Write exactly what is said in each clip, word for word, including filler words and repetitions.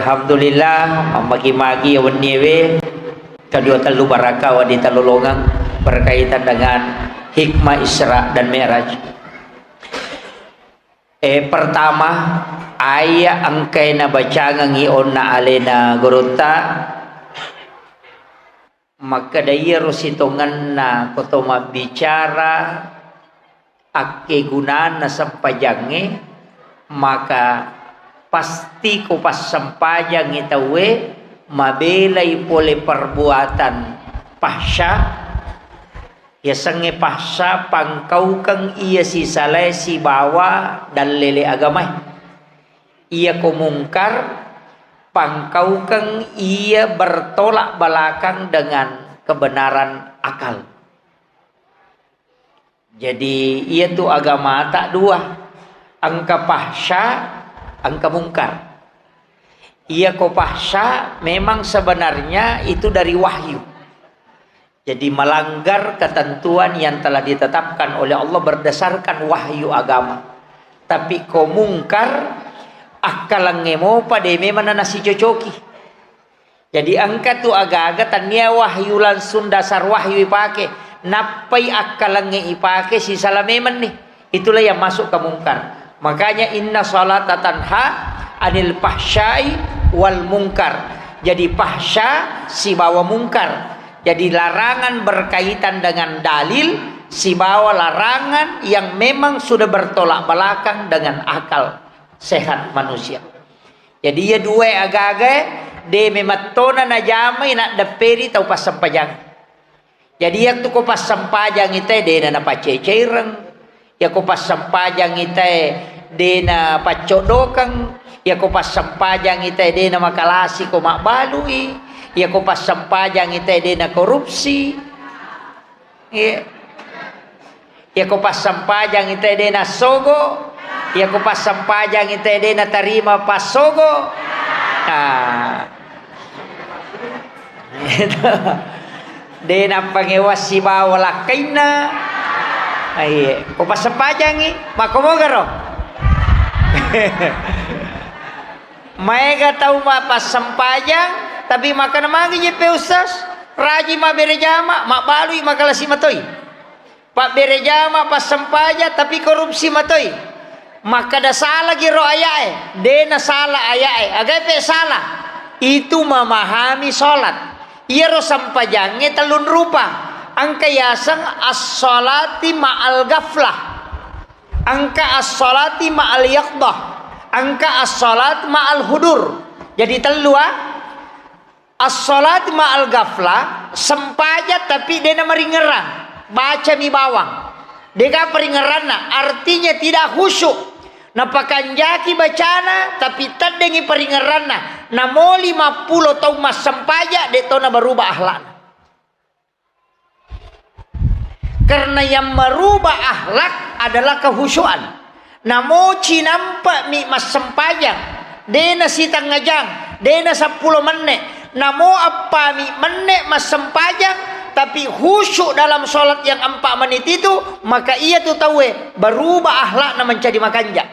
Alhamdulillah, mammagi-magi ya wenniewe, kedua tellu barakah wa ditalolongeng berkaitan dengan hikmah Isra dan Mi'raj. Eh, pertama, ayat engkai nabacangengi onna alena gurutta, makkeda iyaro sitongenna ko to mabbicara akkegunanna sempajangnge, maka pasti ko passempajangngi tauwe mabelai pole perbuatan fahsya. Yasengnge fahsya pangkaukeng iya sisalae sibawa dallele agamae. Iya ko mungkar pangkaukeng iya bertolak belakang dengan kebenaran akal. Jadi, iya tu agamata dua, engka fahsya, engka mungkar. Iya ko fahsya memang sebenarnya itu dari wahyu. Jadi, melanggar ketentuan yang telah ditetapkan oleh Allah berdasarkan wahyu agama. Tapi ko mungkar, akkalengnge mopa de memang nasicocoki. Jadi, engka tu agaga tania wahyu langsung dasar wahyu ipake, nappai akkalengnge ipake sisala memenni. Itulah yang masuk ke mungkar. Makanya, "Inna salata tanha anil fahsyai wal mungkar." Jadi, fahsya sibawa mungkar. Jadi, larangan berkaitan dengan dalil sibawa larangan yang memang sudah bertolak belakang dengan akal sehat manusia. Jadi, iya dua agaga de memettona najamai naddepperi tau passempajang. Jadi, iyatu ko passempajangngi te de na napaceceireng, iya ko passempajangngi te de napaccoddokeng, iya ko passempajangngi te de namakalasi ko mabbalui, iya ko passempajangngi te de nakorupsi. Iya. Iya ko passempajangngi te de nassogo, iya ko passempajangngi te de natarima passogo. Ah. De nappangewa sibawa lakkainna. Aiye, ko passempajangngi, makkomogaro. Maega tau mapassempajang, tapi makkeda magi jeppe ustaz, raji mabbere jama, mabbalui makalasi matoi. Pabbere jama, passempajang, tapi korupsi matoi. Makkeda salagi ro ayae, de nasala ayae. Agae pe sala? Itu memahami salat. Iyaro sempajangnge tellung rupa. Engka yaseng as-salati ma'al ghaflah. Engka as-salati ma'al yaqdah. Engka as-salat ma'al hudur. Jadi tellu, ah. As-salat ma'al ghaflah, sempajang tapi de namaringerrang, bacami bawang. Dega paringerranna, artinya tidak khusyuk. Napakanjaki bacana, tapi teddengi paringerranna. Namo lima puluh taung massempajang, de to nabarubah akhlakna. Karena yang merubah akhlak adalah kehusyuan. Namo cinampe'mi massempajang, de nasitengajang, de naseppulo menne'. Namo eppami menne' massempajang, tapi khusyuk dalam sholat yang empat menit itu, maka iya tu tauwe berubah akhlakna menjadi makanja.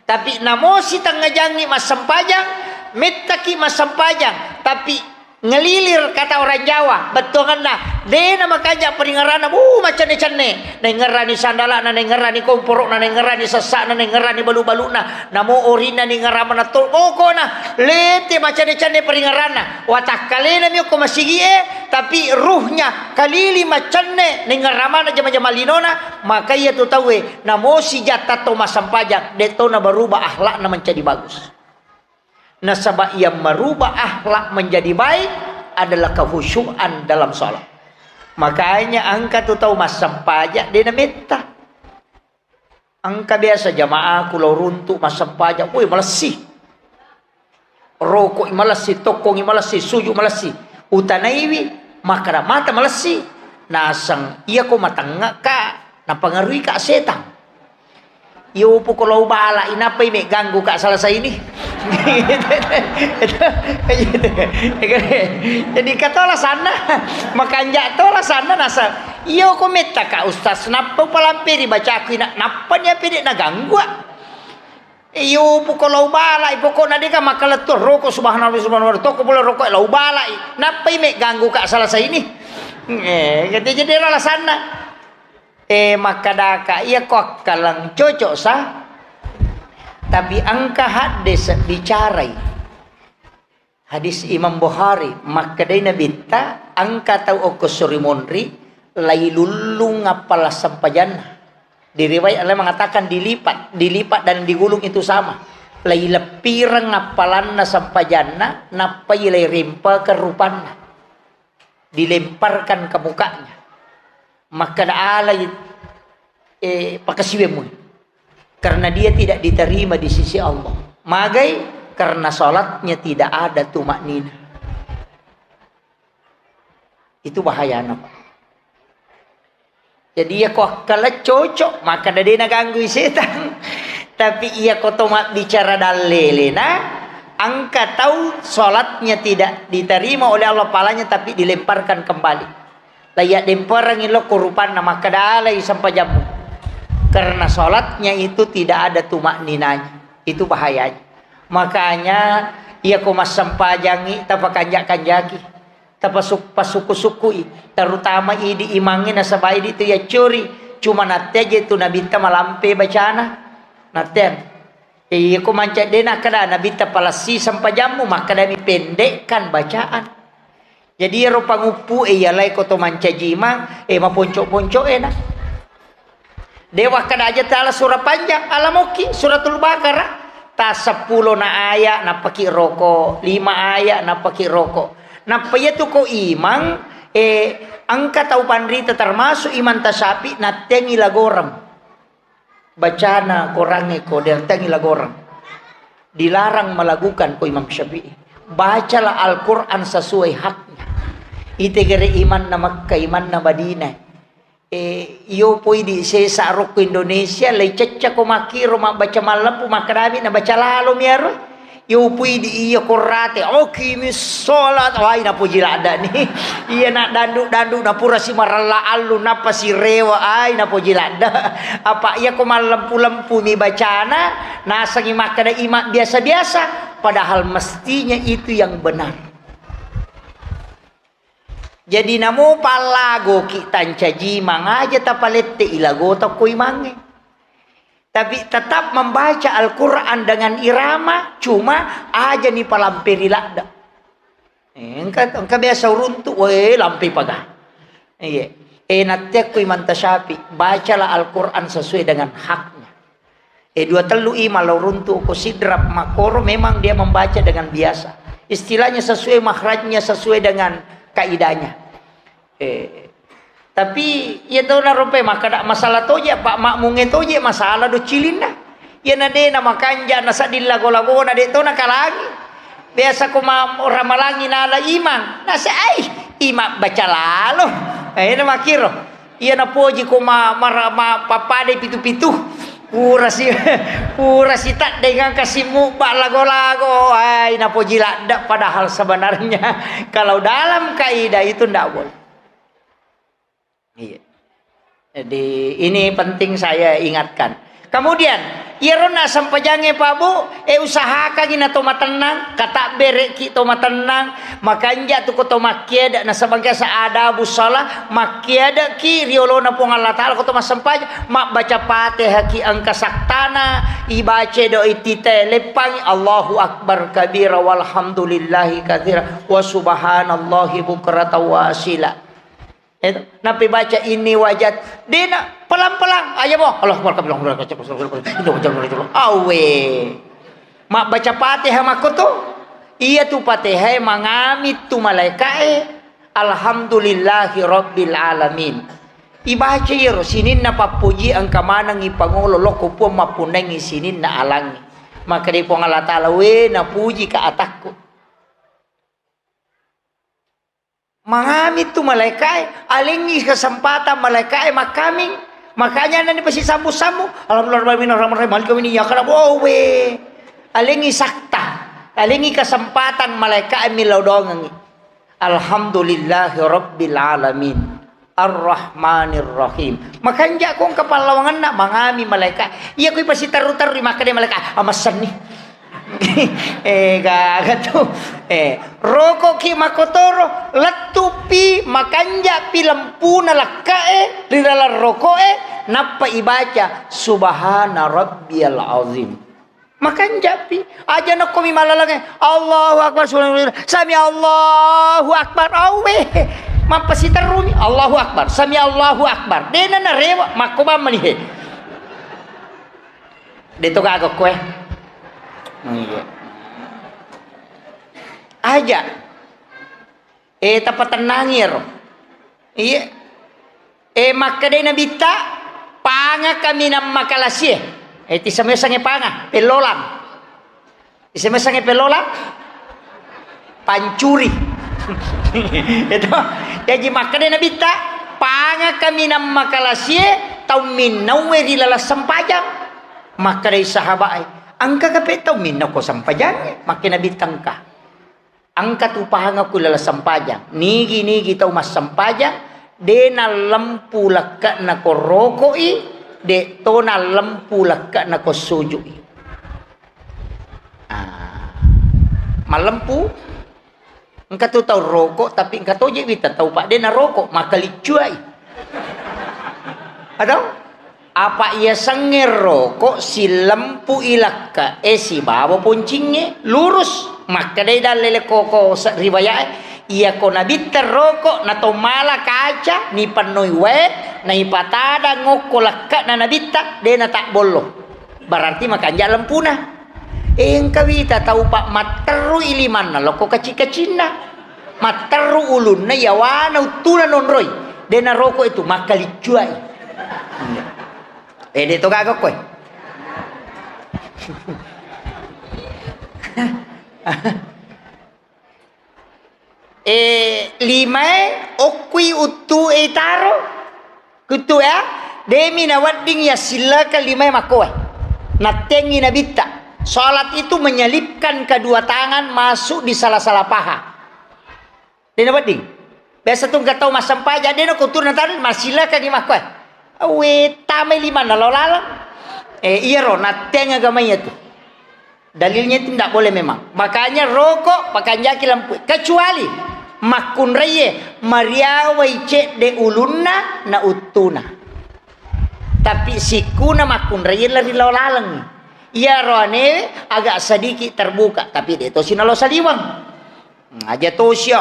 Tapi namo sitengngajangngi massempajang, mettaki massempajang, tapi ngelilir kata orang Jawa, bettuanganna, de namakanja paringerranna, bu, macenne-cenne, naingerrani sandalana, naingerrani komporo'na, naingerrani sessa'na, naingerrani balu-baluna, namo orinna ningerrang manetto okona, lete macenne-cenne paringerranna, watakkalena mi okko masigi'e, tapi ruhnya kalili macenne, naingerrang maneng jama-jama linona, maka iya tu tauwe, Namo sijang tatto massempajang, de to nabarubah akhlakna menjadi bagus. Nasaba yang merubah akhlak menjadi baik adalah kehusyuan dalam sholat. Makanya engka tu tau massempajang, de nametta. Engka biasa jamaaku lao runtu massempajang, woi, malessi. Roko'i malessi, tokkongi malessi, suju malessi. Utanaiwi, makkeda mata malessi. Naseng, iyako matengngekka, napangaruika setang. Iyo poko lao bala, inappai megganggu ka selesai ini. Jadi katola sanna, makanja tola sanna naseng. Iyo ko metta ka ustaz, nappa upalamperi bacaku ina, nappa ni apa de naganggu. Iyo, poko lao balai, pokokna deka makkalettu roko, subhanallah, subhanallah, toko pole roko lao balai. Nappai megganggu ka selesai ini. Eh, jadi, jadi alasanna. Eh, makkadaka, iya ko akkalang cocok sa. Tapi engka hadde bicarai. Hadis Imam Bukhari, makkedai Nabitta, engka tau okko suri monri, lailullung appalang sempajanna. Di riwayat lain mengatakan dilipat, dilipat dan digulung itu sama. Laileppireng appalanna sempajanna, nappai lairempakeng rupanna. Dilemparkan ke mukanya. Makkeda alai, eh, pakasiwemmu. Karena dia tidak diterima di sisi Allah. Magai? Karena salatnya tidak ada tumakninah. Itu bahayana, Pak. Jadi, iya ko akkala cocok, maka dade naganggui setang. Tapi iya ko to mabbicara dallelena, engka tau salatnya tidak diterima oleh Allah, pahalanya tapi dilemparkan kembali. Laiya demperengi lokko rupanna, makkeda alai sempajammu. Karena salatnya itu tidak ada tumakninanya. Itu bahayanya. Makanya, iya ko massempajangi, tapakanja-kanjaki. Tapasuk-, pasuku-sukui, terutama idi imangnge nasaba idi tu yaccuri, cuma natteaje tu Nabitta malampe bacana. Natteang. Iya ko mancaji de nakkeda Nabitta palassi sempajammu, makkedami pendekkan bacaan. Jadi iyaro panguppu e iyalai ko to mancaji imang, eh, maponco-ponco e na. De wakkeda aja taala sura panjang, ala mokki suratul Baqarah. Ta seppulo na ayat nappaki roko, lima ayat nappaki roko. Nappa iya tu ko imang, eh, engka tau panrita termasuk Imam Tasyafi natteangi lagoreng. Bacana korangnge ko diatteangi lagoreng. Dilarang melakukan ko Imam Syafi'i. Bacalah Al-Quran sesuai haknya. Itegere imanna Makkah, imanna Madinah. Eh, iyo poi di sesa rokko Indonesia, lai cecca ko makkiro mabbaca mallempu, makkedami nabaca lalo miaro. Iyo poi di iya korate, "Aqimis sholat," wai napoji ladda ni. Iya na dandu-dandu na pura si marella allu, nappa si rewa, ai napoji ladda. Apa iya ko mallempu-lempu mi bacana, nasengi makkeda ima biasa-biasa, padahal mestinya itu yang benar. Jadi namo pallagoki tancaji mangaja tapalette ilagota ko imangnge. Tapi tetap membaca Al-Quran dengan irama, cuma aja ni palamperi ladda. Eh, engka, engka biasa uruntu, we, lampe paga. Iya. Eh, natteakku Imam Tasyafi, bacalah Al-Quran sesuai dengan haknya. Eh, dua tellu imang lao runtu ko sidrap makkoro memang dia membaca dengan biasa. Istilahnya sesuai makhrajnya, sesuai dengan kaidahnya. Eh, tapi iya to narope makkeda masalah toje, apa makmungnge toje masalah do cilinna. Iya na de na makanja na sedding lago-lagona de to nakalangi. Biasa ko ma-, ramalangi nala imang, nase ai, imang baca lalo. Eh, na makkiro. Iya napoji ko ma-, mara-, ma-, pappadai pitu-pitu. Pura si, pura si taddengeng kasi mubba lago-lago. Ai, napoji ladda, padahal sebenarnya kalau dalam kaidah itu ndak boleh. Iya. Jadi, ini penting saya ingatkan. Kemudian, iyaro na sempajangnge, Pak Bu, eh, usahakangi na to matennang, katabbereki to matennang, makanja tu ko to makkiada, nasaba engka sa adabu shalah, makkiadaki riolona Puang Allah Taala ko to massempajang, mabbaca Fatihaki engka saktana, ibaca do ititae leppangi, Allahu Akbar kabira, walhamdulillahi katsira, wa subhanallahi bukratan wa asila. Eh, nappi baca inni wajad. Dena, pelang-pelang. Aja mo. Allahu Akbar, kabir, Allahu Akbar, kabir, Allahu Akbar. Awe. Mabbaca Fatihah makkoto. Iya tu Fatihah mangami tu malaikae. Alhamdulillahi Rabbil Alamin. Ibaca iyaro sininna pappuji engka manengi pangolo loko Puang mappunnangi sininna alangi. Maka di Puang Allah Taala, we napuji ka atakku. Mangami tu malaikae, alengngi kesempatan malaikae makkaming, makanya nani pasi sambu-sambu, alhamdulillah, rabbil alamin, arrahmanirrahim, maliki yaumiddin, iyyaka na'budu wa iyyaka nasta'in. Alengngi sakta, alengngi kesempatan malaikae millau doangengngi. Alhamdulillahi rabbil alamin. Ar-Rahmanir Rahim. Makanja ko engka pallawangenna, mangami malaika. Iya kui pasiterru-terru, makkeda malaika, "Amassenni." Eh, gaga tu. Eh, rokoki makotoro, lettupi, makanjapi lempuna lakkae ri dalam rokoe, nappa ibaca, "Subhana Rabbiyal Azim." Makanjapi. Aja nakkomi malalangnge, "Allahu Akbar, subhanallah, sami Allahu Akbar." Awe. Mappasiterrumi, "Allahu Akbar, sami Allahu Akbar." Dena narewa, makko bammani he. Deto gaga koe. Iya. Aja. Eh, tapatennangi ero. Iya. Eh, makkedai Nabitta, "Panga kaminang makalasie." Eh, tisemessangnge panga, pellolang. Tisemessangnge pellolang? Pancuri. Itu. Jaji makkedai Nabitta, "Panga kaminang makalasie, tau minnaue ri laleng sempajang." Makkedai sahabae, "Engka kape tau minnau ko sempajangnge?" Makke Nabitta, "Engka." Engka tu pahangakku laleng sempajang. Nigi-nigi tau massempajang, de nallempu lekke'na ko roko'i, de to nallempu lekke'na ko suju'i. Ah, mallempu? Engka tu tau roko, tapi engka toje wita tau pa de naroko, makaliccuai. Atau? Apa iyasengnge roko silempui lakkae sibawa poncingnge lurus. Makkedai dalle lekkoko se-, riwayae, iyako Nabitta roko natomala kaca, nipennoi wae, naipatadang okko lakke'na Nabitta, de natabbollo. Berarti makanja lempuna. Engka wita tau pa matterrui limanna lokko kaci-kacinna. Matterru ulunna, yawana uttuna nonroi. De naroko itu, makkaliccuai. Eh, de to gaga koe. Eh, limae okkui uttu e taro. Kuttu ya, demi nawedding yassillekeng limae makkoe. Nattengi Nabitta. Salat itu menyelipkan kedua tangan masuk di sela-sela paha. De nawedding. Biasa tu engka tau massempajang, de nako turun tadi, massilakangi makkoe. Awe, tamai limanna lao laleng. Eh, iyaro, natteng agamanya tu. Dalilnya itu ndak boleh memang. Makanya rokok, pakanjaki lampu. Kecuali makkunraie, mariawai cedde ulunna, na uttuna. Tapi sikkuna makkunraie lari lao laleng. Iyaro anewe agak sedikit terbuka, tapi de tosi nalo saliweng. Aja tosia.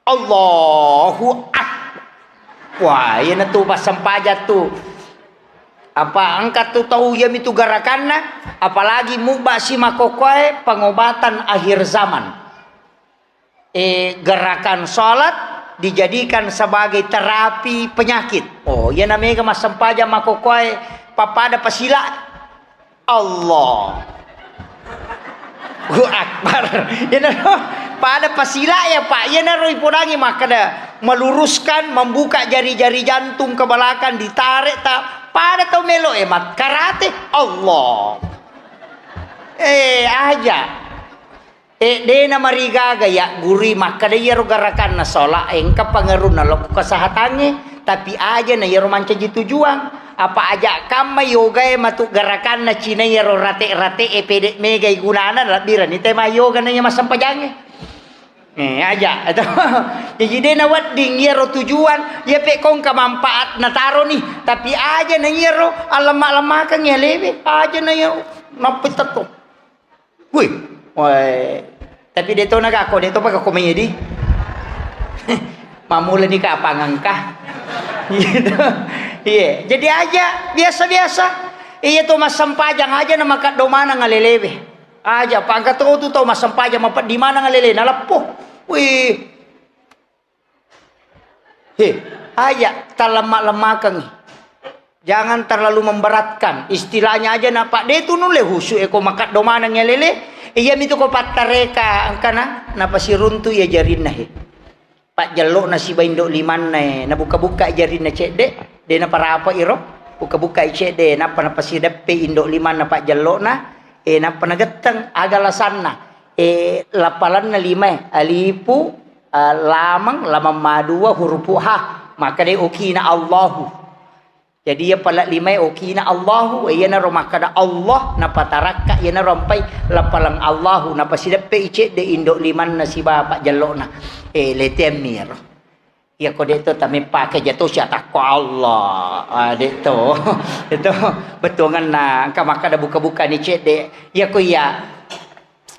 Allahu Akbar. Wah, iyana tu passempajang tu. Apa engka tu tau iyami tu gerakanna, apalagi mubba simakokkoe pengobatan akhir zaman. Eh, gerakan salat dijadikan sebagai terapi penyakit. Oh, iyana mega massempajang makokkoe pappada pasila. Allahu Akbar. Iyanaro pada pasila ya, Pak. Iyanaro ipodangi makkeda meluruskan, membuka jari-jari jantung ke belakang, ditarik ta. Pada tau melo e mat karate. Allah. Eh, aja. Eh, dena marigaga ya gurui makkeda iyaro gerakanna sola engka pangerunna lokko kesehatangnge, tapi aja na iyaro mancaji tujuang. Apa aja kamma yoga e matu gerakanna Cina iyaro rate-rate e pede mega igunana, labbirani tema yoga na iya massempajangnge. Eh, aja. Jadi dena wedding iyaro tujuan, iya pe kongka manfaat nataroni, tapi aja na iyaro allemma-lemmakeng ya lewe, aja na iyaro nappi tetto. Wih, woi. Tapi de to nagako, de to pagako mai di. Mamula ni kapang engka. Gitu. Iya, jadi aja biasa-biasa. Iya to massempajang aja na makaddo maneng alelewe. Aja pangka to tu tau massempajang mapeddi maneng alele na leppo. Wih. He, aja tallemma-lemmakengngi. Jangan terlalu memberatkan. Istilahnya aja na, Pak, de tu nulle husu e ko makaddo maneng ya lele. Iya mitu ko pattareka engkana napasiruntu iya jarinna he. Pak jello na siba indo limanna e, nabuka-buka jarinna cedde, de naparapa iro. Buka-buka i cedde, nappa napasideppe indo limanna Pak jello na, e nappa nagetteng aga lasanna. E, lapalanna lima e, alifu, eh, lameng, lameng madua, hurupu ha. Makkeda okina Allahu. Jadi iya pala limae okina Allahu, iyanaro makkeda Allah, napatarakka, iyanaro ampai lappalang Allahu, napasideppe cedde indo limanna sibawa pajjellona. Eh, leteammi iyaro. Iyako de'to tameppake jato siatakko Allah. Ah, de'to. Itu bettuanganna engka makkeda buka-bukani cedde. Iyako iya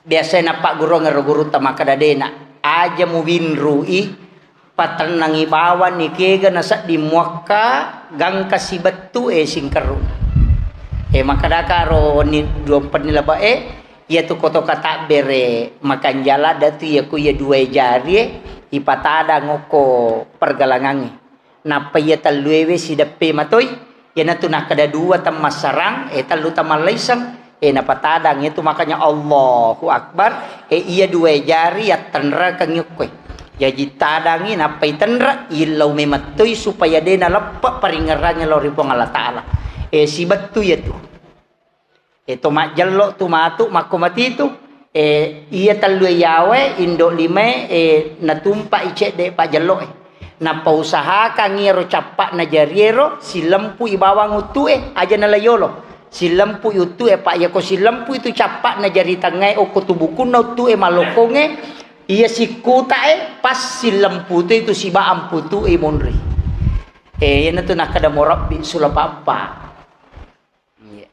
biasae nappagguruang ero gurutta makkeda dena. Aja muwinrui, patennangi bawang ni kega nasedding muakka gangka sibettu e singkerru. E makkedaka ro ni duampenni laba e, Iyatu koto katabbere makanjala datu iya ku iya duae jarie ipatadang okko pergelangangnge. Nappa iya telluewe sideppe matoi, iyanatu nakkeda dua temmassarang, e tellu temmallaiseng, e napatadang itu makanya Allahu Akbar, e iya duae jari yattenrekengngi okkoe. Jaji tadangi nappa itenre, illau memettoi supaya de naleppe paringerrangnge lao ri Puang Allah Taala. E sibettu iyatu. E, to majjello tu matu makko matitu, e, iya tellu e yawae, indo limae, e, natumpai cedde pajjello e. Nappa usahakan iyaro cappa'na jariero, silempui bawang uttu e, aja nala yolo. Silempui uttu e, pa iyako silempui tu cappa'na jari tengngae okko tu bukunna uttu e malokkongnge, iya sikkuta e, pas silempu tu itu siba amputu e monri. E, iyanatu nakkeda murabbi sulapa appa. Iya.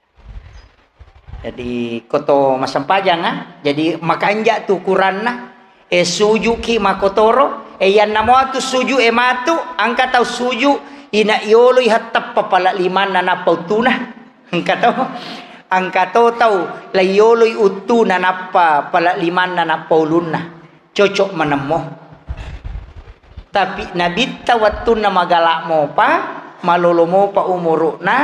Jadi, koto massempajang, ah. Jadi, makanja tu ukuranna, e, sujuki makotoro, e, yanna moatu suju e matu, engka tau suju, ina yoloi hatteppa pala limanna nappa uttuna. Engka tau, engka to tau, la yoloi uttuna nappa pala limanna nappa ulunna. Cocok manemmo. Tapi Nabitta wettunna magala mopa, malolo mopa umuru'na,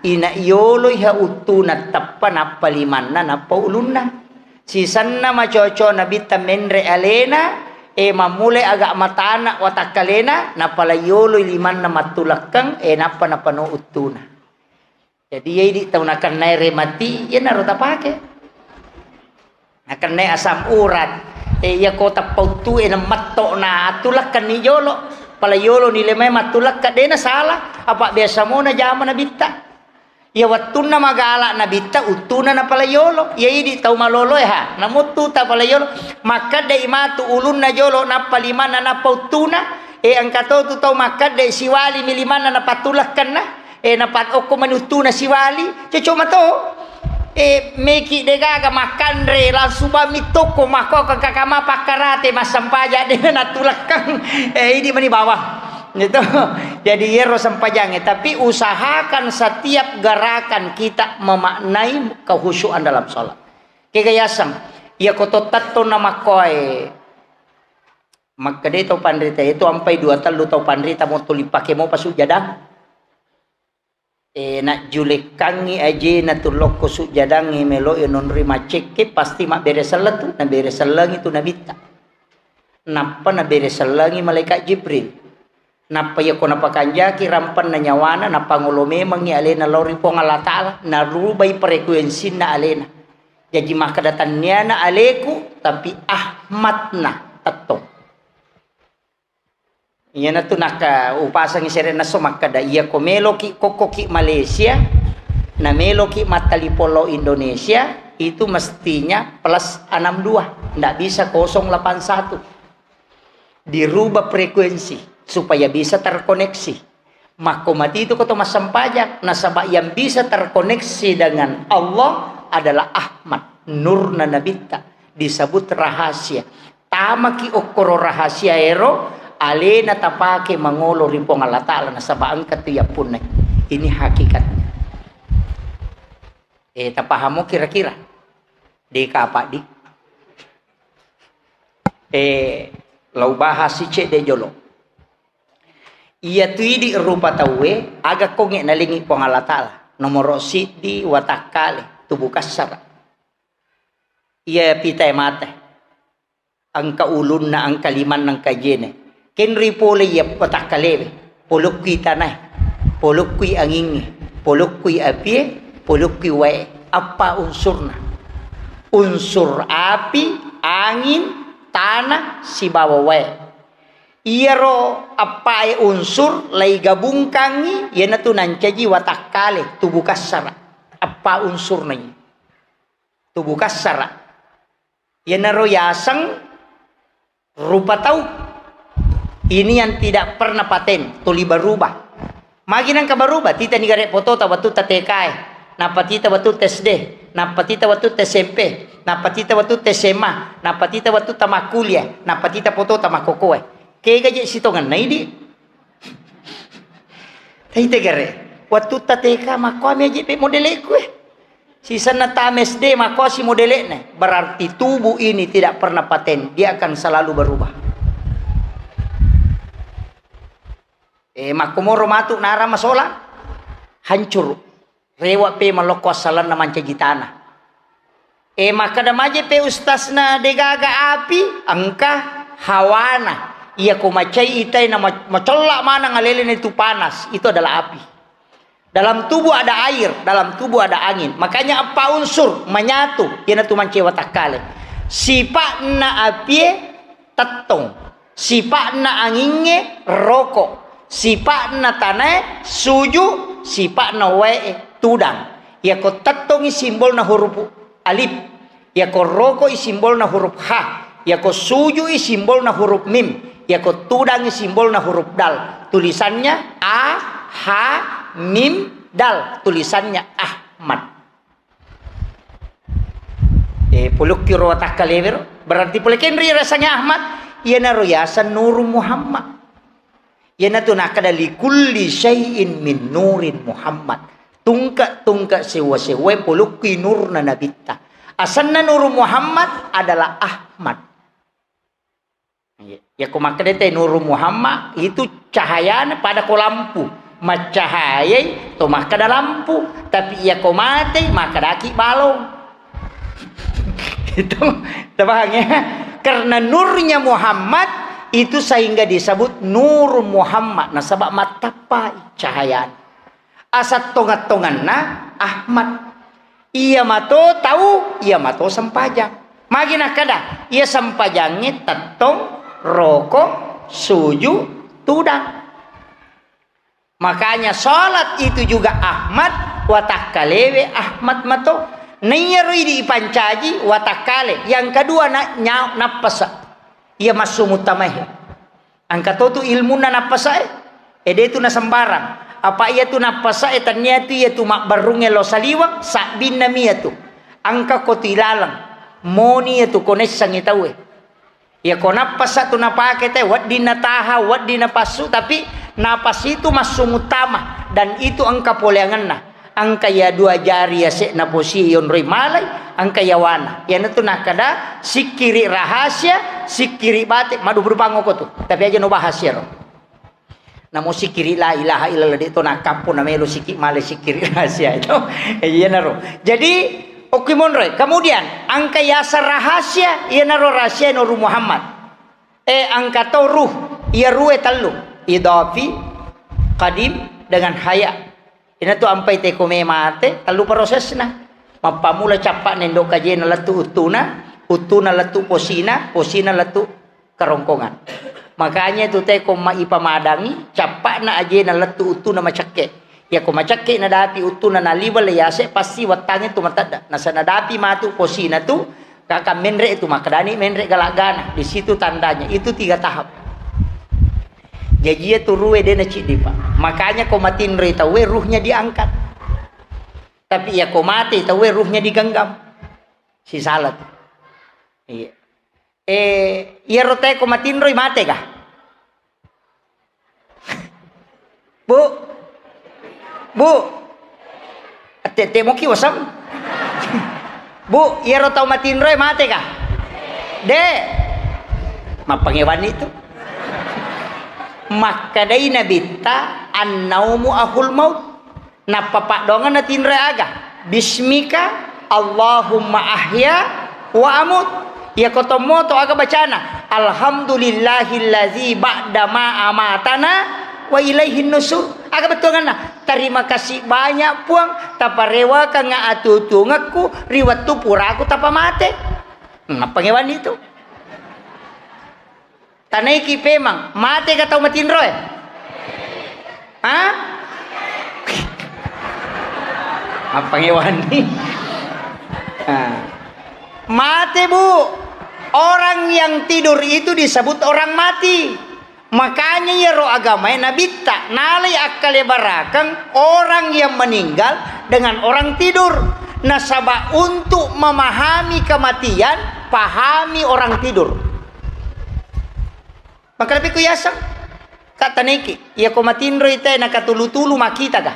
ina yoloi ha uttuna teppa nappa limanna nappa ulunna. Sisenna macoco Nabitta menre alena, e mammulai aga matana watakkalena, napala yoloi limanna mattulekkeng, e nappa napano uttuna. Jadi, iya idi tau nakennae remati, iyanaro tapake. Nakennae asam urat. E, iya ko tappa uttu e, nametto na attulakkanni jolo. Pala yolo nile mai mattulakka, dena salah. Apa biasa mo najama Nabitta. Iya wettunna magala Nabitta, uttuna napala yolo. Iya idi tau malolo e ha. Namuttu tapala yolo. Makkedde imatu ulunna jolo, nappa limanna, nappa uttuna. E, engka to tu tau makkedde siwali mi limanna, napattulakkanna. E, napat okko mani uttuna siwali, cocok mato. E, meki degaga makkanre, langsung bami tokko, makko kakama pakkarate, massampaja de nattulekkang. E, idi mani bawang. Gitu. Jadi, iyaro sempajangnge. Tapi usahakan setiap gerakan kita memaknai kehusyuan dalam sholat. Kega yaseng, iya koto tetto na makkoe. Makkeda tau panrita itu ampai dua tellu tau panrita mo tuli pake mo pasujadang. E, najjulekkangngi ajena tu lokko sujjadangnge, melo'i nonroi maccekke, pasti mabbere selleng tu, nabere sellengi tu Nabitta. Nappa nabere sellengi malaikat Jibril. Nappa iyako napakanjaki rampenna nyawana, napangolo memengngi alena lao ri Puang Allah Ta'ala, narubai frekuensinna alena. Jaji makkeda, "Tanniana aleku, tapi Ahmadna tettong." Iyanatu nakka upasangi serenna esso makkeda, iyako meloki kokkoki Malaysia, na meloki mattalipong lao Indonesia, itu mestinya plus enam dua, ndak bisa kosong delapan satu. Dirubah frekuensi supaya bisa terkoneksi. Makko matitu ko to massempajang, nasaba yang bisa terkoneksi dengan Allah adalah Ahmad, nurna Nabitta, disebut rahasia. Tamaki okkoro rahasia ero, alena tapake mangolo ri Puang Allah Ta'ala, nasaba engka tu yappunnai. Ini hakikatnya. Eh, tapahamo kira-kira? De kapang di. Eh, lau bahas cedde jolo. Iyatu idi rupa tauwe, aga konge nalengi Puang Allah Ta'ala. Nomoro siddi, watakkale, tubuh kassara. Iya pitae mate. Engka ulunna, engka limanna, engka jene. Kenri pole iya patakkalewe. Polokkui tanae, polokkui angingnge, polokkui apie, polokkui wae. Appa unsurna? Unsur api, angin, tanah, sibawa wae. Iyaro eppae unsur laigabungkangngi, iyanatu nancaji watakkale, tubuh kassara. Eppa unsurna iye. Tubuh kassara. Iyanaro yaseng rupa tau. Ini yang tidak pernah paten, tuli berubah. Magi nengka berubah, tita nigare fotota wettu ta T K e, nappa tita wettu ta S D, nappa tita wettu ta S M P, nappa tita wettu ta S M A, nappa tita wettu ta makkuliah, nappa tita foto ta makkokoe. Kega je sitongenna idi. Taite gare, wettu ta T K makkoami aje pe modeleku e. Sisenna tama S D makkoasi modele'na, berarti tubuh ini tidak pernah paten, dia akan selalu berubah. Eh, makkomoro matu nara masolang, hancur. Rewa pe malokko assalenna mancaji tanah. Eh, makkeda maje pe ustasna degaga api, engka hawana. Iya ko macai itai na ma-, macolla maneng alelena itu panas, itu adalah api. Dalam tubuh ada air, dalam tubuh ada angin. Makanya empat unsur menyatu, iyanatu mancaji watakkale. Sipa'na apie tettong, sipa'na angingnge roko, sipa'na tanae suju, sipa'na wae tudang. Yako tettongi simbolna huruf alif. Yako rokoi simbolna huruf ha, yako sujui simbolna huruf mim, yako tudangi simbolna huruf dal. Tulisannya A, ha, mim, dal. Tulisannya Ahmad. Eh, pulukki ro watakkalewe ro. Berarti pole kenri rasanya Ahmad, iyanaro yaseng Nuru Muhammad. Iyanatu nakkeda, "Likulli syai'in min nurin Muhammad." Tungke-tungke sewwa-sewwae polokkui nurna Nabitta. Asenna Nuru Muhammad adalah Ahmad. Iya. Yako makkeda te Nuru Muhammad, itu cahayana pada ko lampu. Maccahayai to makkeda lampu. Tapi yako matei, makkedaki balong. Itu, tapahang ya? Karena nurnya Muhammad itu sehingga disebut Nur Muhammad. Nasaba mattappai cahayana. Asattonga-tonganna Ahmad. Iya mato tau, iya mato sempajang. Magi nakkeda, iya sempajangnge tettong, roko, suju, tudang. Makanya salat itu juga Ahmad, watakkalewe Ahmad mato. Naiyaro idi ipancaji watakkale. Yang kedua na-, nya-, nappasa. Iya massu muttamae. Engka to tu ilmunna nappasae. Ede tu nasembarang. Apa iya tu nappasae, tania tu iya tu mabbarrungnge lo saliweng, sabbinna mi iya tu. Engka ko tu ilaleng. Moni iya tu ko naissengngi tauwe. Iya ko nappasa tu napake te, wedding nataha, wedding napassu, tapi napas itu massu muttama dan itu engka poleangenna. Engka iya dua jari yase'na posie yonroi malai, engka yawana. Iyanatu nakkeda sikkiri rahasia, sikkiri bate, madupa-dupang oko tu. Tapi aja no bahas iyaro. Namo sikkiri la ilaha illallah, de to nakkappo namelo sikki male sikkiri rahasia itu. Eh, iyanaro. Jadi, okki monroi. Kemudian, engka yaseng rahasia, iyanaro rahasia Nuru Muhammad. Eh, engka to ruh, iya ruhe tellu. Idafi, qadim, dengan haya. Inatu ampai te ko me mate, tellu prosesna. Mappammula cappa nendo kajena lettu uttuna, uttuna lettu posina, posina lettu kerongkongan. Makanya itu te ko ma ipamadangi, cappana ajena lettu uttuna macekke. Yako macekke nadapi uttuna naliweng le yase, pasti wettangnge tu matedda. Nasa nadapi matu posina tu, kaka menre itu makkedani menre galaggana. Di situ tandanya. Itu tiga tahap. Jaji iya tu ruhe de naciddi, Pak. Makanya ko matinroi tauwe ruhnya diangkat. Tapi iya ko mate tauwe ruhnya digenggam. Sisala tu. Iya. Eh, iyaro te ko matinroi mate kah? Bu? Bu? Ette-ette moki wasam? Bu, iyaro tau matinroe mate kah? De. Mappangewanni tu. Makkedai Nabitta, "Annaumu ahul maut." Nappa paddoangenna tinroe aga? "Bismika Allahumma ahya wa amut." Iyako tommoto aga bacana? "Alhamdulillahillazi ba'da ma amatana wa ilaihin nusur." Aga bettuangenna? "Terima kasih banyak, Puang, taparewakengnga atuo-tuongekku ri wettu puraku tapamate." Nappangewanni tu. Tanaiki pemang, mate ga tau matinroe? Ha? Mappangewani. Nah. Mate, Bu. Orang yang tidur itu disebut orang mati. Makanya iyaro agamae nabitta nalai akkalebarakeng orang yang meninggal dengan orang tidur. Nasaba untuk memahami kematian, pahami orang tidur. Maka lebih ku yaseng, Kak, taniki, iya ko matinroi te nakatulu-tulu, makita ga?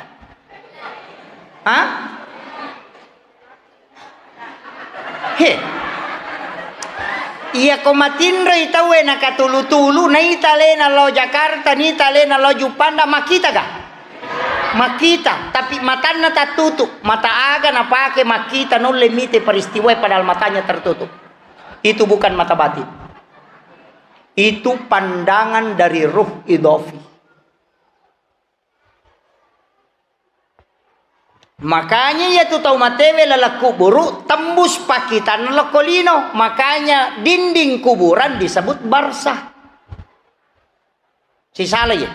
Ha? He. Iya ko matinroi tauwe nakatulu-tulu, naita alena lao Jakarta, naita alena lao Juppanda, makita ga? Makita, tapi matanna tattutu. Mata aga napake makkita, naulle mite peristiwae padahal matanya tertutup. Itu bukan mata batin. Itu pandangan dari ruh idofi. Makanya iyatu tau matewe laleng kuburu tembus pakkitanna lokko lino. Makanya dinding kuburan disebut barzah. Sisala ye.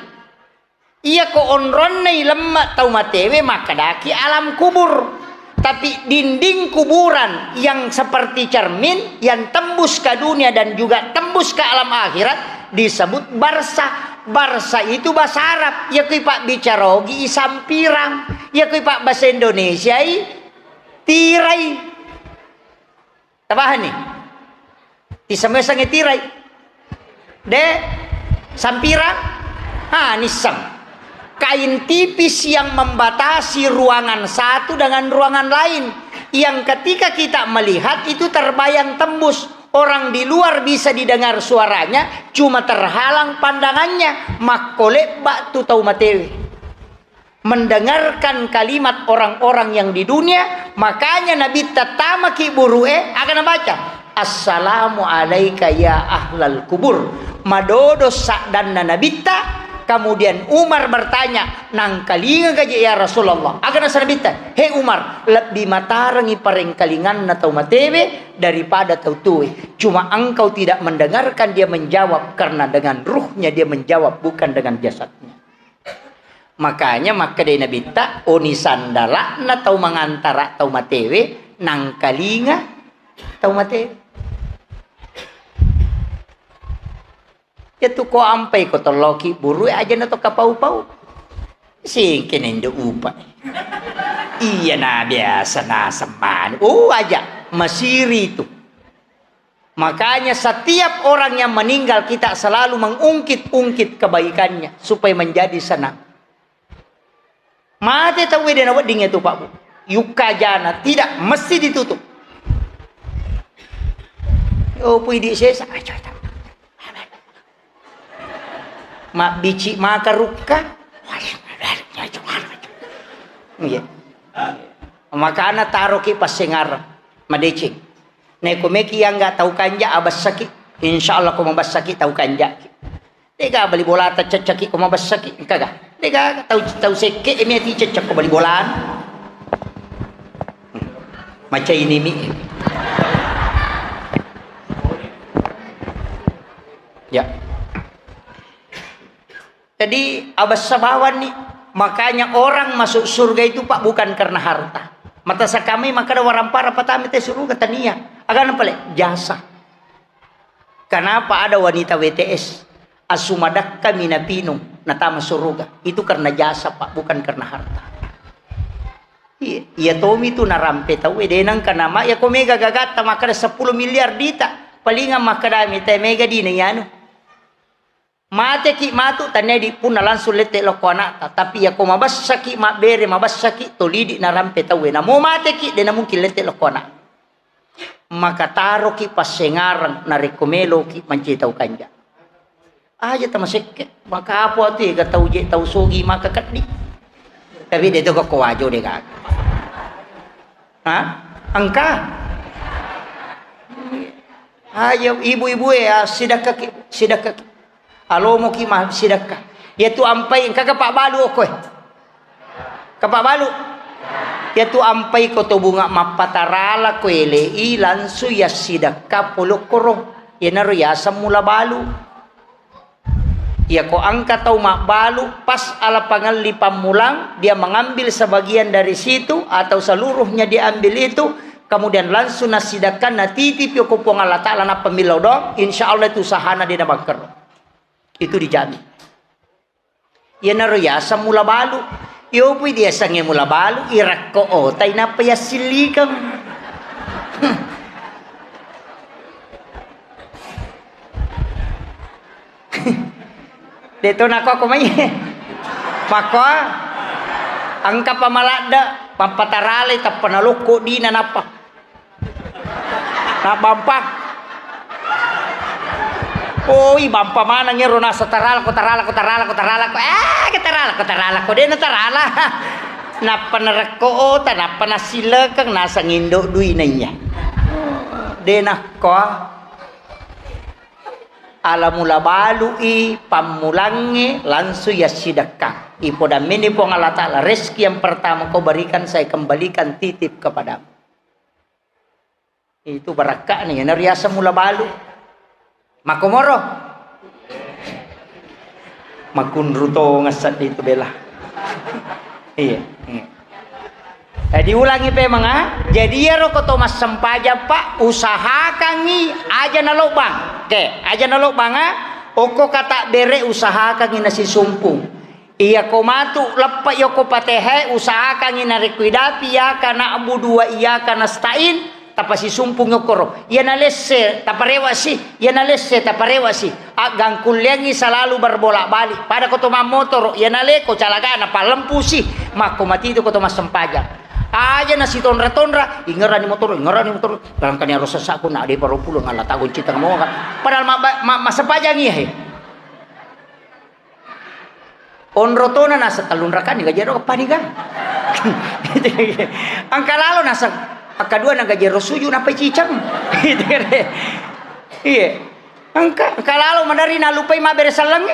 Iya ko onronna ilemme tau matewe makkedaki alam kubur. Tapi dinding kuburan yang seperti cermin yang tembus ke dunia dan juga tembus ke alam akhirat disebut barzah. Barzah itu bahasa Arab. Iya kui pabbicara ogi i sampirang. Iya kui pabbahasa Indonesia i tirai. Tabahanni? Tiseng-meseng tirai. De, sampirang? Ha, nisseng. Kain tipis yang membatasi ruangan satu dengan ruangan lain. Yang ketika kita melihat itu terbayang tembus. Orang di luar bisa didengar suaranya, cuma terhalang pandangannya. Makkolebba tu tau matewe mendengarkan kalimat orang-orang yang di dunia, makanya Nabitta tamaki buru'e, aga nabaca? "Assalamu alaika ya ahlal kubur." Madodo saddanna Nabitta, kemudian Umar bertanya, "Nangkalinga gaje ya Rasulullah?" Aga nasa Nabitta, "He Umar, lebbi matarengi parengkalinganna tau matewe daripada tau tuwe. Cuma engkau tidak mendengarkan dia menjawab, karena dengan ruhnya dia menjawab, bukan dengan jasadnya." Makanya makkedai Nabitta, oni sandala'na tau mangantara tau matewe, nangkalinga tau matewe. Iyatu ko ampai ko tolloki buru, aja na to kapau-pau. Singke nendo upa. Iya na biasa na semmani. Oh, aja masiri itu. Makanya setiap orang yang meninggal kita selalu mengungkit-ungkit kebaikannya supaya menjadi senang. Mate tauwe de nawedding itu, Pak, Bu. Yukka jana tidak mesti ditutup. Oh, pui di sesa. Mabbici maka rukka. Iya. Makana taroki passengareng, madeceng. Neko meki yang nggak tahu kanja, abessaki. Insya Allah ko mabessaki tahu kanja. Dega bali bolata ceccaki ko mabessaki, engkaga? Dega tau, tau sekke emi ati cecca ko bali bolana. Maca ini mi. Ya. Jadi, abessa bawang ni. Makanya orang masuk surga itu, Pak, bukan karena harta. Mata sakami makkeda warampara patami te suruga, tania. Agana pale? Jasa. Kenapa ada wanita W T S? Assumadakka minapinung, natama suruga. Itu karena jasa, Pak, bukan karena harta. Iya, iya tomi tu narampe tau, eh, denang kana ma, ya ko mega gagatta makkeda seppulo miliar dita. Palingan makkeda mi te mega dina yanu. Mateki matu, tania di punna langsung lette lokko anakta. Tapi iya ko mabessaki, mabbere mabessaki, tolidi narampe tauwe. Namo mateki, dena mungkin lette lokko anak. Maka taroki passengareng narekko meloki mancaji tau kanja. Aja tamasekke, maka apa tu ega tau je tau sogi maka keddi. Tapi de to ko wajo de gaga. Ha? Engka? Ayo ibu-ibu ya, sidakkaki, sidakkaki. Alomoki ma sidakka. Iya tu ampai engka ka pabbalu okkoe. Ka pabbalu. Iya tu ampai ko to bunga mappatarala ko elei langsung ya sidakka polokkoro. Iyanaro yaseng mula balu. Iyako engka tau mabbalu pas ala pangelli pammulang, dia mengambil sebagian dari situ atau seluruhnya diambil itu, kemudian langsung nasidakkan, natitipi ko Puang Allah Ta'ala, nappa millau doang, insya Allah itu usahana de nabangkrut. Itu dijamin. Iyanaro yaseng mula balu. Iyopui diasengnge mula balu, irekko otai nappa yassillikeng. De to nako ko mai. Makko engka pamaladde, pappatarale, tappa nalokko dina nappa. Nabbampa. Oi, bampa maneng ero naseng taralako, taralako, taralako, taralako. Eh, ke taralako, taralako. De natarala. Nappa narekko ota, nappa nassilekeng, naseng indo dui naiya. De nakko. Ala mula balui pammulangnge langsung yassidekka. Ipodammini Puang Allah Ta'ala, rezeki yang pertama kau berikan, saya kembalikan titip kepadamu. Itu barakka'na, iyanaro yaseng mula balu. Makkomoro. Makunru tongeng seddi tu bela. Iya, iya. Eh, diulangi pemeng, ah. Jadi, iyaro ko to massempajang, Pak, usahakangngi aja nalobbang. Oke, aja nalobbang, ah. Okko kata bere usahakangngi nasisumpung. Iyako matu leppa yoko Fatihah, usahakangngi narekko idapi iyyaka na'budu wa iyyaka nasta'in, tapasisumpung yokkoro. Iya nalesse, taparewasi, iya nalesse, taparewasi. Aggangkulleangngi salalu berbolak-balik. Pada ko to mammotoro, iya naleko calagana, pallempusi. Makko matitu ko to massempajang. Aja nasitonra-tonra, ingerani motoro, ingerani motoro. Barangkani aro sesakku, na de paro pulo, ngala tagon citang moga. Padahal ma-, ma-, massempajang iya, he. Onro tona naseng tellung rakani gajero pani ga. Engka lalo naseng, akkadua na gajero suju nappa ciceng. Iya. Engka, engka lalo madari nalupai mabbere sellengnge.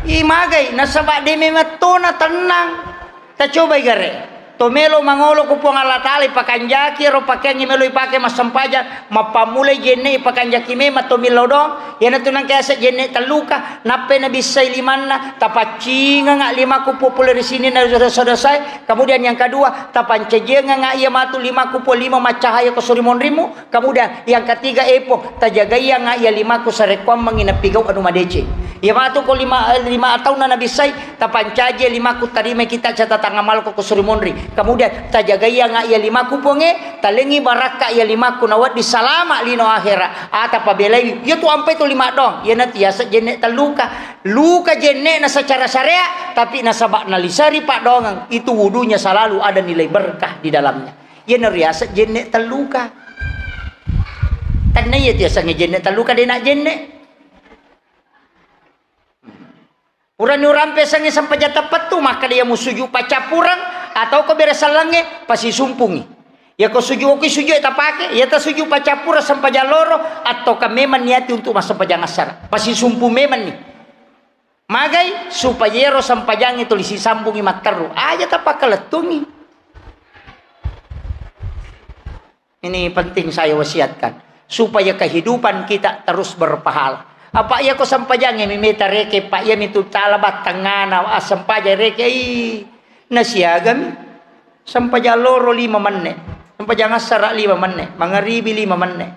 Imagai, nasaba de memang tona tenang. Tacobai gare. To melo mangolo ku Puang Allah Ta'ala, ipakanjaki ero pakeangngi melo ipake massempajang, mappammulai jenne ipakanjaki memang to millau doang. Iyanatu nangka yaseng jenne telluka, nappai nabissai limanna, tapaccinganga limaku pole ri sini na dosa-dosae. Kemudian yang kedua, tapancajianganga iya matu limaku pole lima maccahaya ko suri monrimu. Kemudian yang ketiga, epo, tajagaianga iya limaku sarekkuammengngi napigau anu madeceng. Iya matu ko lima, lima taunna nabissai, tapancaji limaku, tarimai kita catatan amalku ko suri monri. Kemudian tajagaianga iya limaku Puangnge, talengngi barakka iya limaku, nawedding salama lino akhera. Ata pabelai, iya tu ampai tu lima dong. Iyanatu yaseng jenne telluka. Luka jenne'na secara syariat, tapi nasaba naliseri paddoangeng, itu wudunya selalu ada nilai berkah di dalamnya. Iyanaro yaseng jenne telluka. Tenna iya tu yasengnge jenne telluka, de na jenne. Purani urampe sengnge sempajang teppettu, makkeda iya musuju paccappureng atau ko bere sellengnge, pasisumpungi. Iya ko suju, okko suju tapake, iya ta suju paccappureng sempajang loro, atau ka memang niati untuk massempajang assara. Pasisumpung memang ni. Magai supaya ero sempajangnge tuli sisambungi matteru. Aja tapakalettungi. Ini penting saya wasiatkan, supaya kehidupan kita terus berpahala. Apa iya ko sempajangnge mimeta reke, Pak, iya mitu talaba tengana assempajang reke, ih, nasiagami. Sempajang loro lima menne, sempajang assara lima menne, mangaribi lima menne.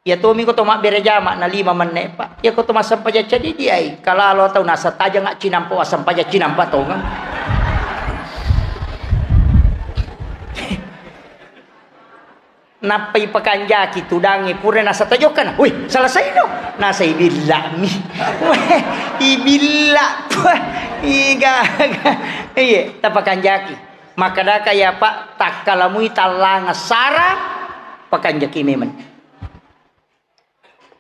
Iya tomi ko to mabbere jama na lima menne, Pak. Iya ko to massempajang cadidi ai, kalalo tau nasa tajang cinampa, wassempajang cinampa tongeng. Nappa ipakanjaki tudangnge, pura nasa tajokkana. Wih, selesai no. Nasa ibillami. Weh, ibilla. Weh, iga. Iya, tapakanjaki. Makkadaka iya, Pak, takkalamui tallang assara, pakanjaki memang.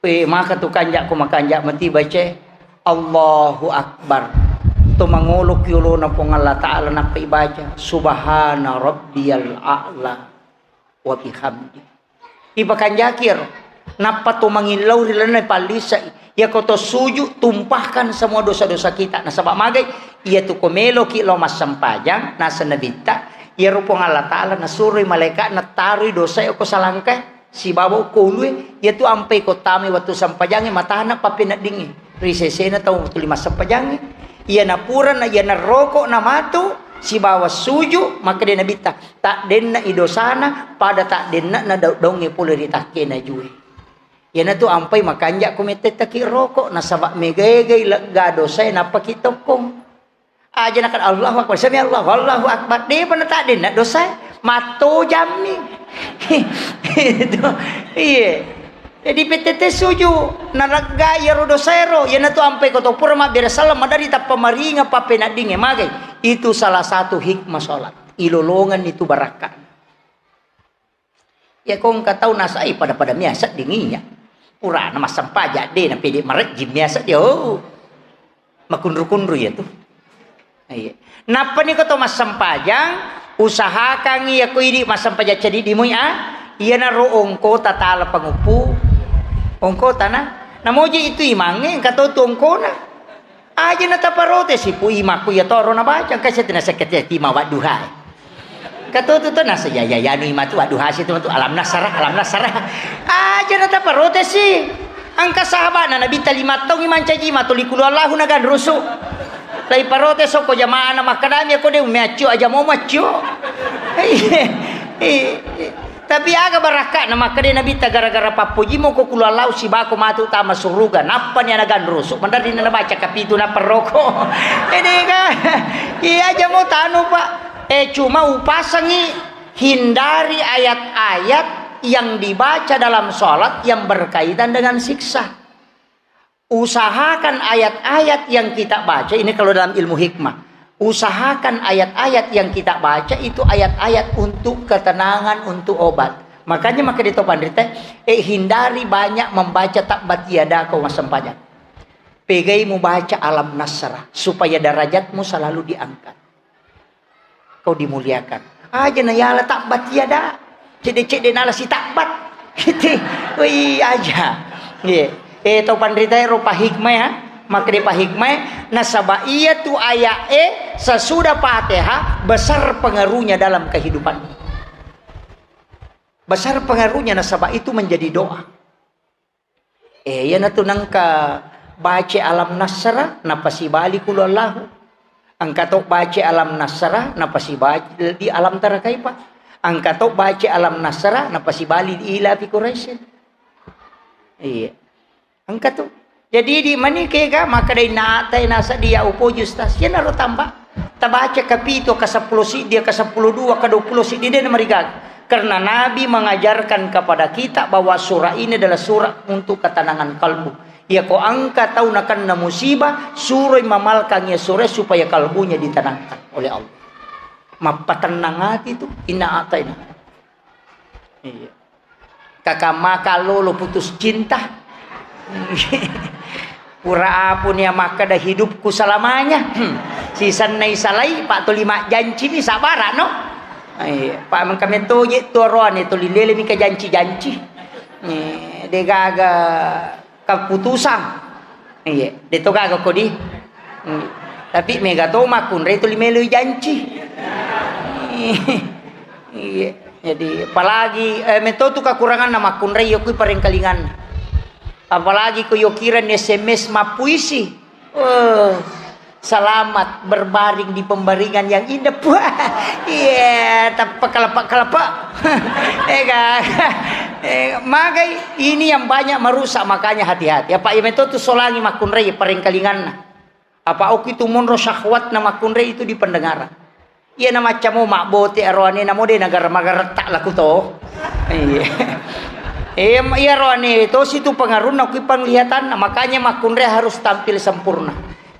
Eh, maka tu kanja ko makanja mati baca Allahu Akbar. To mangolo ki olona Puang Allah Ta'ala nappa ibaca Subhana Rabbiyal A'la wa bihamdi. Ipakanjaki ero. Nappa to mangillau ri lalenna pallisa. Iya ko to sujud, tumpahkan semua dosa-dosa kita. Nasaba magai, iya tu ko meloki lao massempajang, naseng Nabitta, iyaro Puang Allah Ta'ala nasuroi malaika'na taroi dosa ko salangka. sibawa ukko ulue, iyatu ampai ko tamai wettu sempajangnge, matana pappeneddingnge ri sesena tau tuli massempajangnge. Iyana purana, iyana rokok na matu sibawa suju, makkeda Nabitta, taddenna i dosana pada taddenna na dau-, daungnge pole ri takkena jue. Iyanatu ampai makanja ko mettettaki rokok, nasaba megaegai lega dosae nappaki tokkong. Aja nakan Allahu Akbar, sami Allahu, Allahu Akbar. Depa nataddenna dosae, mattojammi. Itu, iye. Jadi pettette suju, nalegga iyaro dosaero, iyanatu ampai ko to pura mabbere sallang, madari tappa maringa pappeneddingnge magai. Itu salah satu hikmah sholat. Ilolongan itu barakka. Iya ko engka tau nasai pada-pada miasa ding iya. Purana massempajang de na pede marejjing miasa dia. Oh. Makunru-kunru iya tu. Iya. Nappa ni ko to massempajang, usahakan iya ko idi massempajang cedidi mui ah. Iyanaro ongkota tala panguppu. Ongkota na. Namoji itu imangnge engka to tu ongkona. Aja nataparotesi pu imakku iya toro nabaca, engka seti nasekketi tima wadduhae. Katutu to nasa ya ya ya nu imatu wadduhasi tu matu alam nasara, alam nasara. Aja nataparotesi. Engka sahabana Nabitta lima taung imancaji ima tuli kulu Allahu naganrusu. Lai parotes ko jamaana makkadami ko de ummi accio aja mo maccio. Iya. Iya. Tapi aga barakka'na makkeda Nabitta gara-gara pappojimo ko kulu Allahu sibako matu tama suruga. Nappani ana ganrusu, mandarri nabaca kapitu nappa roko. Ede ga, iya aja mo tanu, Pak. Eh, cuma upasangi hindari ayat-ayat yang dibaca dalam sholat yang berkaitan dengan siksa. Usahakan ayat-ayat yang kita baca, ini kalau dalam ilmu hikmah, usahakan ayat-ayat yang kita baca itu ayat-ayat untuk ketenangan, untuk obat. Makanya maka di topan rita, eh, hindari banyak membaca tabbat yada kau masempajang. Pegai mu baca alam nasrah supaya derajatmu selalu diangkat. Kau dimuliakan. Aja na yala tabbat iya da. Cedde-cedde nala si tabbat. Gitu. Wih, aja. Iya. Eh, tau panrita ero pa hikmah ya. Maka dia pa hikmah ya. Nasaba iya tu ayat eh sesudah Fatihah besar pengaruhnya dalam kehidupan. Besar pengaruhnya nasaba itu menjadi doa. Eh, iyanatu nengka baca alam nasra, napasibali kulu Allahu. Engka to baca alam nasra, napasibali alam tara kaifa. Engka to baca alam nasra, napasibali ila fi Quraisyin. Iya. Engka tu. Jadi di mani kega maka dai nata nasa dia upoji ustaz. Iyanaro tambah. Tabaca kapitu, ka seppulo siddi, ka seppulo dua, ka dua puluh siddi, de namarigaga. Karena Nabi mengajarkan kepada kita bahwa surah ini adalah surah untuk ketenangan kalbu. Ya ko engka tau nakenna musibah, suroi mamalkan ya surah supaya kalbunya ditenangkan oleh Allah. Mappatennang hati tu, inna ataina. Iya. Kakak makan lolo putus cinta. Pura apu nia makkeda hidupku selamanya. Hmm. Sisenna isalai, Pak, tuli majjanci mi sabara, no? Iya, Pak, mengka metto je tu aroane tuli lele mi ka janci-janci. Eh, degaga keputusan. Iya, de to gaga kodi. Hmm. Tapi mega to makkunrai tuli meloi janci. Iya. Jadi, apalagi, eh, metto tu kakuranganna makkunrai yo kui parengkalinganna. Apalagi ko yo kira ni S M S mappuisi. Eh, selamat berbaring di pembaringan yang indah. Wah, iya, tappa kalepa-kalepa. Eh, ga-, eh, magai ini yang banyak merusak, makanya hati-hati. Apa iya metto tu solangi makkunrai parengkalinganna. Apa okki tu monro syahwatna makkunrai itu di pendengaran. Iya na macca mo mabbote aroane namo de nagar-, magaretta laku to. Iya. Eh, iya aroane to situ pengaruhna kui penglihatanna. Makanya makkunrai harus tampil sempurna.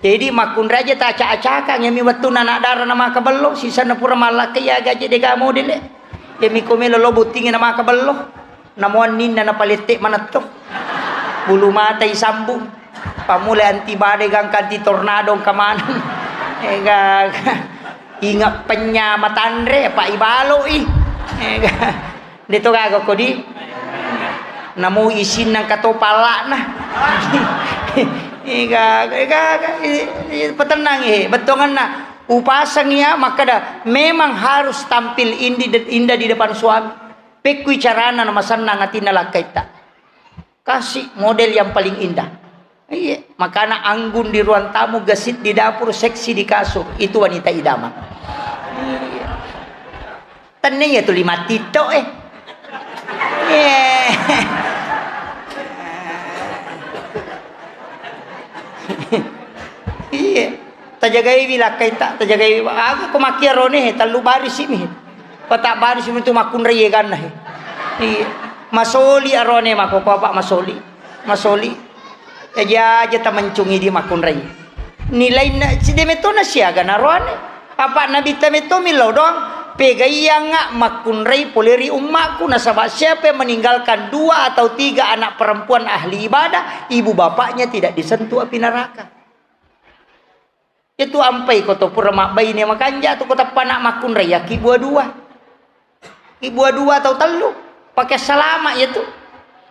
Jadi makkunrai aja taca-acakang, yami wettunna anak dara na maka bello, sisanna pura mallakkai ya gaje dega modele. Yami komelo lo bottingi na maka bello. Namo anninna napalette manetto. Bulu mata isambung. Pamula anti badai gangka anti tornado engka maneng. Ega, inga penya matanre, apa ibaloi. Ega. Deto gaga kodi. Namo isinna engka to pallakna. Ega, ega, ega, i-, i-, patenang, eh, bettonganna. Upasang iya makkeda memang harus tampil indi-, indah di depan suami. Pekkui carana namasennang atinna lakkaitta. Kasih model yang paling indah. Iya, makana anggun di ruang tamu, gesit di dapur, seksi di kasur. Itu wanita idaman. Iya. Tenne iya tuli mattitto, eh. Iya. Iya. Tajagaiwi lakkaitta, tajagaiwi. Aga ko makkiarone, tellu barisi mi. Pata barisi mi tu makkunrai eganna, he. Iya. Masoli arone mako ko apa masoli. Masoli. Aja-aja tamancungi di makkunrai. Nilainna, si de metona siaga naroane. Apa Nabitta metto millau doang, pegaiyangnga makkunrai pole ri ummaku, nasaba siapa yang meninggalkan dua atau tiga anak perempuan ahli ibadah, ibu bapaknya tidak disentuh api neraka. Itu ampai ko to pura mabbaine makanja tu ko tappa anak makkunrai, yaki bua dua. Ki bua dua atau tellu, pake salama iya tu.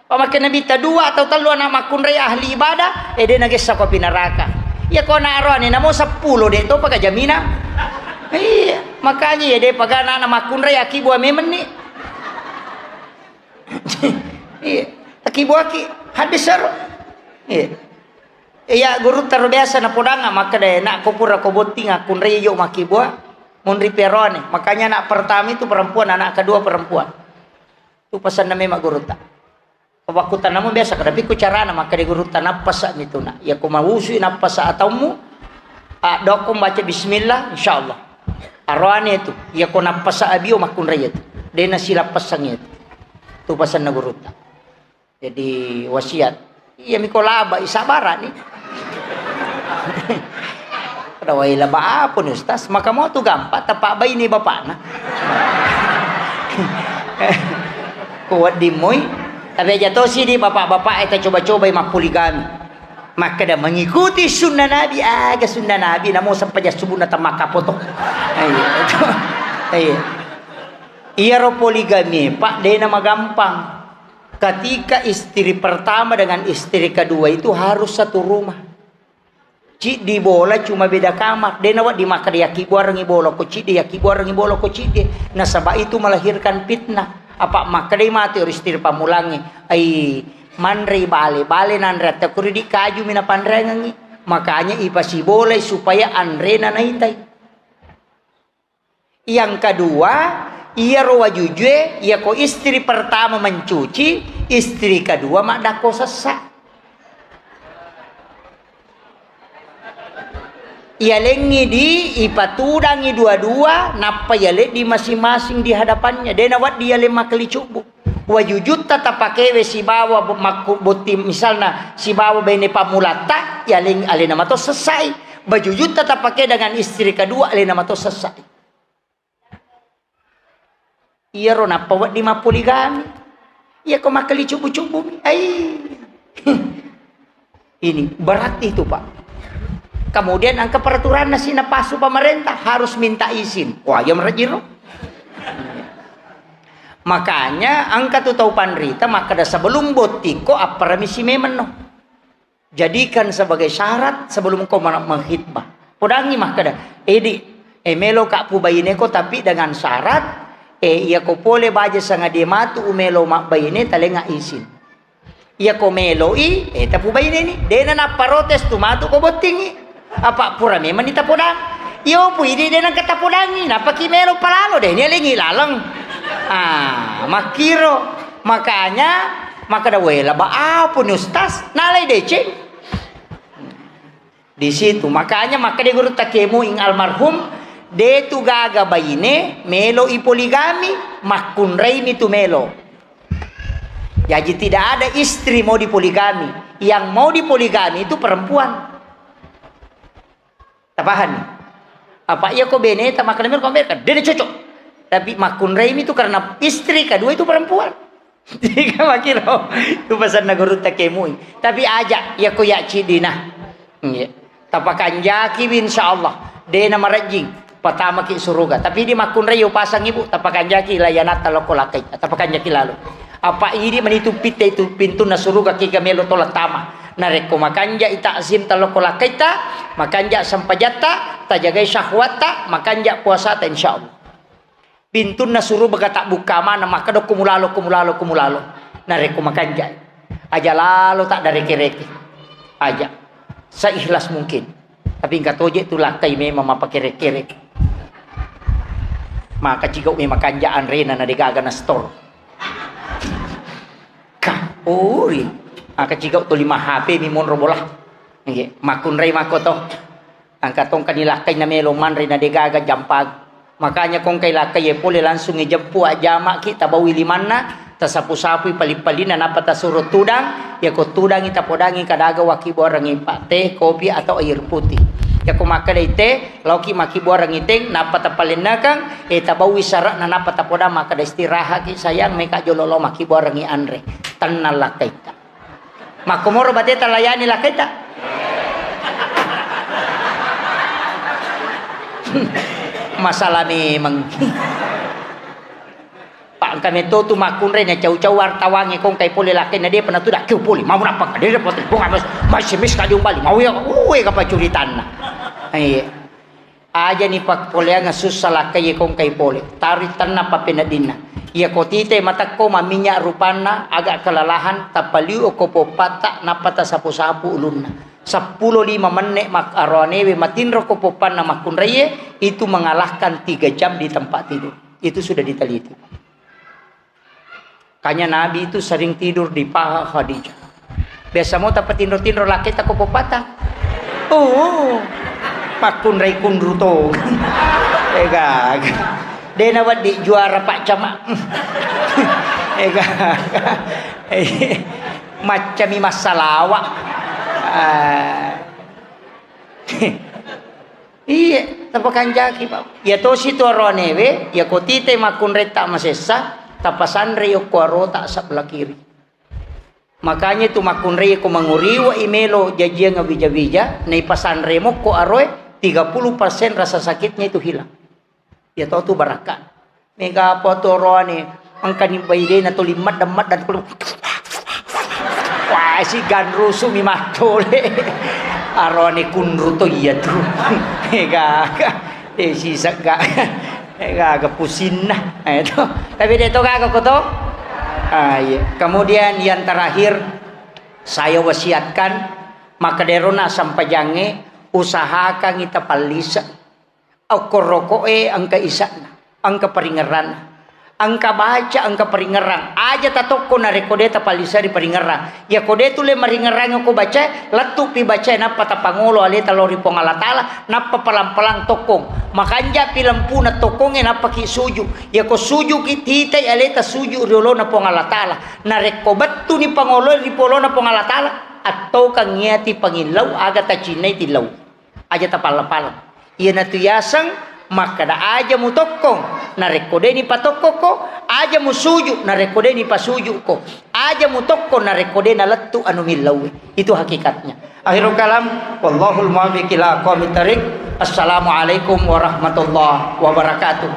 Pamake Nabitta dua atau tellu anak makkunrai ahli ibadah, eh, de nagessa ko api neraka. Iya ko anak aroane namo seppulo, de topa ka jaminan. Iya, makanya iya de paga anak makkunrai aki bua memenni. Iya, aki bua ki hadis aro. Iya. Iya, gurutta ro biasa napodanga, makkeda, "Nak, ko pura ko botting, akkunrai jo makkibua, munri perone." Makanya anak pertama itu perempuan, anak kedua perempuan. Tu pasanna memang gurutta. Wakkutanamo biasa kada pikku carana, makkeda gurutta, "Nappasa mi tu, Nak. Ya ko mawusui nappasa ataummu, a, dokko baca bismillah, insyaallah." Aroane tu, ya ko nappasa abio makkunrai tu. Dena silappasang itu. Tu pasanna gurutta. Jadi wasiat. Iya miko laba, isabara ni. Pada wai laba apa ni Ustaz? Maka mau tu gampang, tepak bayi ni bapakna. Kuat di moi. Tapi aja tosi di bapak-bapak, kita coba-coba yang poligami. Maka dah mengikuti sunnah Nabi, aga sunnah Nabi, namo sampai jas subuh na temaka potong. Ayo, ayo. Iya ro poligami, Pak, dena magampang. Ketika istri pertama dengan istri kedua itu harus satu rumah. Ciddi bola cuma beda kamar. Dena wedding makkeda yakkibuarengngi bola ko ciddi, yakkibuarengngi bola ko ciddi. Nasaba itu melahirkan fitnah. Apa makkedai matu ero istri pammulangnge, "Ai, manrei bale, bale nanre atta kuri di kaju mina panrengengngi." Makanya ipasibolai supaya anrena naitai. Yang kedua, iyaro wajujue, iyako istri pertama mencuci, istri kedua maddakko sessa. Iyalengngi di, ipatudangi dua-dua, nappa iyale di masing-masing di hadapannya. Dena waddi iyaleng makkelicubbu. Wajujutta tapakewe sibawa bo-, makku-, botting, misalna sibawa baine pammulatta, yaleng alena mato sessai. Bajujutta tapake dengan istri kedua, alena mato sessai. Iyaro nappa wedding mappoligami. Iyako makkelicubbu-cubbumi. Ai. Ini berat itu, Pak. Kemudian engka peraturanna si napasu pemerintah harus minta izin. Wah, iya merajiro. Makanya engka tu tau panrita makkeda sebelum bottikko apparamisi memenno. Jadikan sebagai syarat sebelum kau mana-, mengkhitbah. Podangi makkeda, "Edi, eh, melo ka pubaineko tapi dengan syarat, eh, iya ko pole baja sangadie matu umelo mabbaine talenga izin." Iyako meloi, eh, tapubaineni. Dena napparotes tu matu ko bottingi. Apa pura memang ni tapodang. Iyo pu idi dena engka tapodangi. Napaki melo palalo deh, ni alengi laleng. Ah, makkiro. Makanya, makkeda, "Wela ba apa ni Ustaz?" Nalai deceng. Di situ, makanya makkeda gurutta Kiai Muin almarhum, "De tu gaga baine melo i poligami, makkunraimi tu melo." Jadi tidak ada istri mau dipoligami. Yang mau dipoligami itu perempuan. Tapahami? Apa iya ko beneta makkeda melo ko mereka, de cocok. Tapi makkunraimi itu karena istri kedua itu perempuan. Jika makkiro, tu pasanna gurutta Kiai Muin. Tapi aja, iya ko ya cidina. Iya. Tapakanjakiwi insyaallah. Dena marejjing. Patamaki suruga. Tapi di makkunrai upasang ibu, tapakanjaki layanatta lokko lakkai. Tapakanjaki lalu. Apa idi menitu pitte itu pintunna suruga kiga melo tola tama. Narekko makanja i takzim ta lokko lakkaitta, makanja sempajatta, tajagai syahwatta, makanja puasata insyaallah. Pintunna suruga tabbukka maneng, makkeda, "Ko mulalo, ko mulalo, ko mulalo." Narekko makanja, aja lalo taddareke-reke. Aja. Seikhlas mungkin. Tapi engka toje tu lakkai memang mappakere-kere. Maka cigau memang kanja anrena na degaga na store. Ka, ori. Maka cigau tu lima H P mi monro bola. Nggih, makkunrai mako to. Engka tongka nilakkai na melo manre na degaga jampang. Makanya kongkai lakkai ye pole langsung ijeppu ajjama ki, tabawi limanna, tasapu-sapui pali-palina, nappa tasuro tudang. Yako tudangi tapodangi kadaga wakibuarangi pa teh, kopi atau air putih. Yako makkedai teh, laoki makibuarangi teng, nappa tapalennakang, e tabawi sara'na nappa tapodang makkeda, "Istirahat ki sayang, meka jolo lao makibuarangi anre." Tennang lakkaita. Makkomoro bateta layani lakkaita. Masalah memang. Pak, engka metto tu makkunrai na cau-cau wartawangnge kongkai pole lakkaina, depa natudang, "Keu pole, mau nappa?" Depa, "Kong, mas, mas, mas, kali umbali, mau ya, uwe, kapa curitanna." Iya. Aja ni pakpoleangnga sussa lakkai kongkai pole. Tari tenna pappeneddinna. Iya ko tite matekko maminyak rupanna, agak kelelahan, tapaliu ko poppatta, nappa tasapu-sapu ulunna. Seppulo lima menne mak-, aroanewe matinro ko poppanna makkunraie, itu mengalahkan tiga jam di tempat tidur. Itu sudah diteliti. Kanya Nabi itu sering tidur di paha Khadijah. Biasa mo tappa tinro-tinro lakkaita ko poppata. Oh, pakkunrai kunru to. Ega. Dena waddi juara Pak Camat. Ega. Maccami massalawa. Ah. Iye, tapakanjaki, Pak. Iya tosi tu aroanewe, iya ko tite makkunretta masessa, tapasanre yokko arota sebelah kiri. Makanya tu makkunrai ko manguriwa imelo jajiang wija-wija, naipasanre mokko aroe, tiga puluh persen rasa sakitnya itu hilang. Iya to tu barakka. Mega apa tu oroane, engkani baidena tuli maddang-maddang, tuli, wah, si ganrusu mi mattole. Oroane kunru to iya tu. Mega, eh, si sega. Mega, pusinna. Eh, to. Tapi de to gaga ko to? Ah, iya. Kemudian yang terakhir, saya wasiatkan, maka derona sampajange, usahakan kita pallisa. Okko roko'e engka isa'na, engka paringerranna. Engka baca, engka paringerrang. Aja tatokko narekko de tapalisari paringerrang. Yako de tule maringerrang ko bacae, lettupi bacae nappa tapangolo aleta lao ri Puang Allah Taala, nappa palang-palang tokkong. Makanjapi lempuna tokkongnge nappa ki suju. Yako suju ki titai aleta suju ri olona Puang Allah Taala. Narekko bettuni pangolo ri olona Puang Allah Taala, attokangngi ati pangillau aga tacinnai tillau. Aja tapalla-palla. Iyanatu yaseng makkeda, aja mutokkong narekko deni patokkokko, aja musuju narekko deni pasujuko, aja mutokkong narekko de nalettu anu millauwe. Itu hakikatnya. Akhirul kalam, wallahul muwaffiq ila aqwamit thariq. Assalamualaikum warahmatullahi wabarakatuh.